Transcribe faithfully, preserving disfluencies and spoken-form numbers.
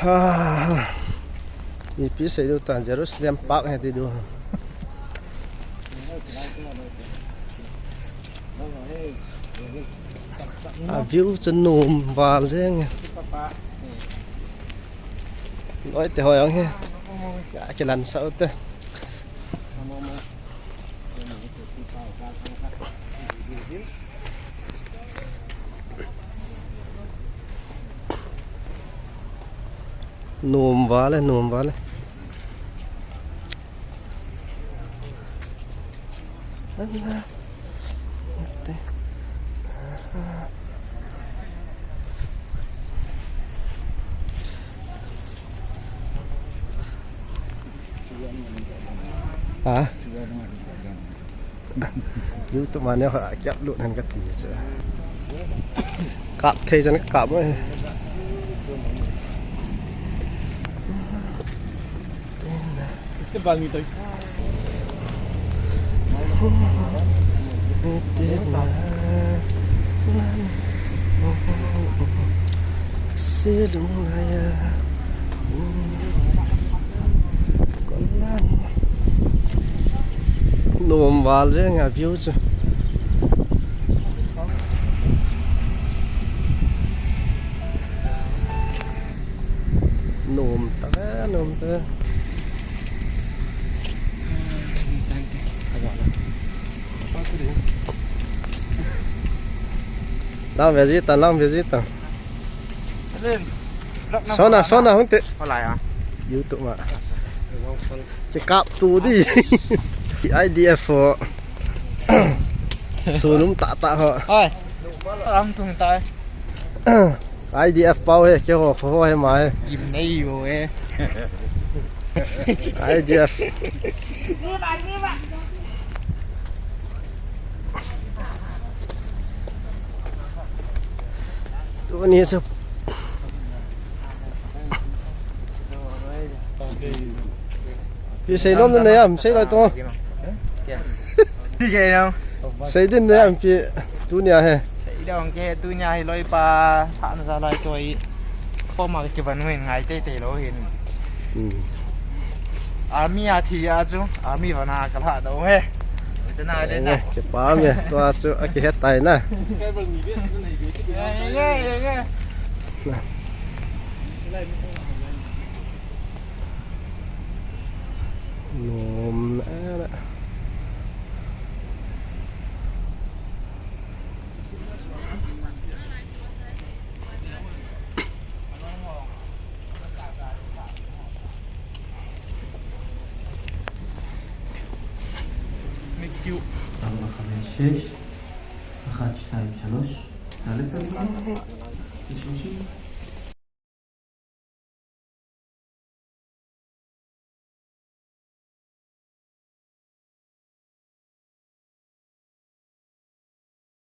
Ah, ipi sei diu ta, Jerusalem Park hi ti diu. A view chu nom val jeng e. Loi te hoi ang hi. Ka kilan sa u te. Nom val e, nom val e. Ha? YouTube ma ne ha kiap lut han kati se. Kap thei chan kap mai. Te bal ni toi. Nom val jeng a view chu. Nom ta ve, nom ta ve. Lang ve ji ta, lang ve ji ta. Sona, sona hung te. Hola ya. YouTube ma. Ki kap tu di. Ki I D F ho. Sunum ta ta ho. Oi. Ram tung ta. I D F pau he, ke ho, ho he ma he. Gim nei yo e. I D F. Tuni sa. Pi sei nom na ya, sei lai to. Pi ke no. Sei din na ya, pi tunia he. Sei dong ke tunia he loi pa, tha na sa lai to i. Ko ma ke van wen ngai te te lo hin. Hmm. Army a thi a chu, army vana ka lha do he. Chana de na. Ke pa me, to a chu, a ke het tai na. Ye, ye, ye, ye. Nom na. ארבע, חמש, שש, אחת, שתיים, שלוש, תעלה קצת, שלושים.